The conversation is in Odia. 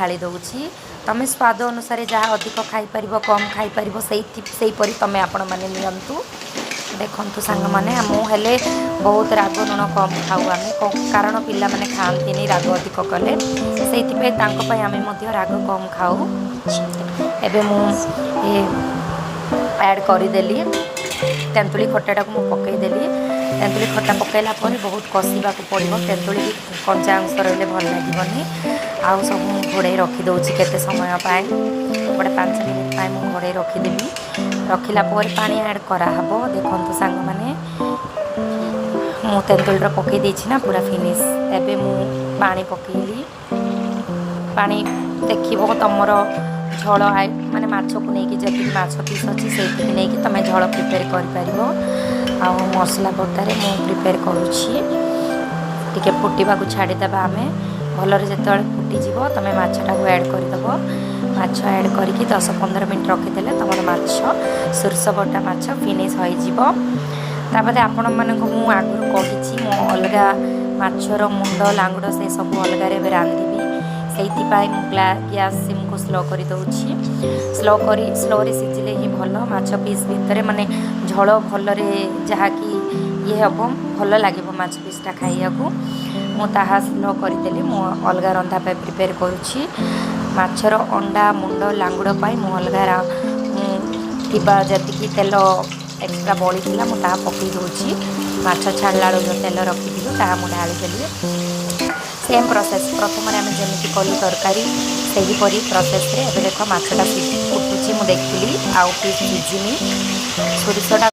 ଢାଳି ଦେଉଛି। ତୁମେ ସ୍ୱାଦ ଅନୁସାରେ ଯାହା ଅଧିକ ଖାଇପାରିବ, କମ୍ ଖାଇପାରିବ, ସେଇପରି ତୁମେ ଆପଣମାନେ ନିଅନ୍ତୁ। ଦେଖନ୍ତୁ ସାଙ୍ଗମାନେ, ମୁଁ ହେଲେ ବହୁତ ରାଗ ଲୁଣ କମ୍ ଖାଉ ଆମେ, କାରଣ ପିଲାମାନେ ଖାଆନ୍ତିନି ରାଗ ଅଧିକ କଲେ। ସେଇଥିପାଇଁ ତାଙ୍କ ପାଇଁ ଆମେ ମଧ୍ୟ ରାଗ କମ୍ ଖାଉ। ଏବେ ମୁଁ ଏ ଆଡ଼୍ କରିଦେଲି, ତେନ୍ତୁଳି ଖଟାଟାକୁ ମୁଁ ପକାଇଦେଲି। ତେନ୍ତୁଳି ଖଟା ପକାଇଲା ପରେ ବହୁତ କଷିବାକୁ ପଡ଼ିବ। ତେନ୍ତୁଳି ବି କଞ୍ଚା ଅଂଶ ରହିଲେ ଭଲ ଲାଗିବନି। ଆଉ ସବୁ ମୁଁ ଘୋଡ଼େଇ ରଖିଦେଉଛି କେତେ ସମୟ ପାଇଁ। ଗୋଟେ 5 ମିନିଟ୍ ପାଇଁ ମୁଁ ଘୋଡ଼େଇ ରଖିଦେବି। ରଖିଲା ପରେ ପାଣି ଆଡ଼୍ କରାହେବ। ଦେଖନ୍ତୁ ସାଙ୍ଗମାନେ, ମୁଁ ତେନ୍ତୁଳିର ପକାଇ ଦେଇଛି ନା, ପୁରା ଫିନିଶ୍। ଏବେ ମୁଁ ପାଣି ପକାଇଲି। ପାଣି ଦେଖିବ, ତୁମର ଝୋଳ ମାନେ ମାଛକୁ ନେଇକି, ଯେତିକି ମାଛ ପିସ୍ ଅଛି, ସେଇତିକି ନେଇକି ତୁମେ ଝୋଳ ପ୍ରିପେୟାର କରିପାରିବ। ଆଉ ମସଲା ବଟାରେ ମୁଁ ପ୍ରିପେୟାର କରୁଛି। ଟିକେ ଫୁଟିବାକୁ ଛାଡ଼ିଦେବା ଆମେ। ଭଲରେ ଯେତେବେଳେ ଫୁଟିଯିବ, ତୁମେ ମାଛଟାକୁ ଆଡ଼୍ କରିଦେବ। ମାଛ ଆଡ଼୍ କରିକି 10-15 ମିନିଟ୍ ରଖିଦେଲେ ତୁମର ମାଛ ସୋରିଷ ବଟା ମାଛ ଫିନିଶ୍ ହୋଇଯିବ। ତାପରେ ଆପଣମାନଙ୍କୁ ମୁଁ ଆଗରୁ କହିଛି, ମୁଁ ଅଲଗା ମାଛର ମୁଣ୍ଡ, ଲାଙ୍ଗୁଡ଼, ସେସବୁ ଅଲଗାରେ ଏବେ ରାନ୍ଧିବି। ସେଇଥିପାଇଁ ମୁଁ ଗ୍ୟାସ୍ ସିମ୍କୁ ସ୍ଲୋ କରିଦେଉଛି। ସ୍ଲୋ କରି ସ୍ଲୋରେ ସିଝିଲେ ହିଁ ଭଲ। ମାଛ ପିସ୍ ଭିତରେ ମାନେ ଝୋଳ ଭଲରେ ଯାହାକି ଇଏ ହେବ, ଭଲ ଲାଗିବ ମାଛ ପିସ୍ଟା ଖାଇବାକୁ। ମୁଁ ତାହା ସ୍ଲୋ କରିଦେଲି। ମୁଁ ଅଲଗା ରନ୍ଧା ପାଇଁ ପ୍ରିପେୟାର କରୁଛି। ମାଛର ଅଣ୍ଡା, ମୁଣ୍ଡ, ଲାଙ୍ଗୁଡ଼ ପାଇଁ ମୁଁ ଅଲଗା ମୁଁ ଥିବା ଯେତିକି ତେଲ ଏକ୍ସଟ୍ରା ବଳିଥିଲା, ମୁଁ ତାହା ପକାଇ ଦେଉଛି। ମାଛ ଛାଣିଲା ବେଳକୁ ଯେଉଁ ତେଲ ରଖିଥିଲୁ, ତାହା ମୁଁ ଢାଳିଦେଲି। ସେମ୍ ପ୍ରୋସେସ୍, ପ୍ରଥମରେ ଆମେ ଯେମିତି କଲୁ ତରକାରୀ, ସେହିପରି ପ୍ରୋସେସ୍ରେ। ଏବେ ଦେଖ, ମାଛଟା ଫୁଟୁଛି, ମୁଁ ଦେଖିଲି ଆଉ ପିସ୍ ସିଝିନି ସୋରିଷଟା।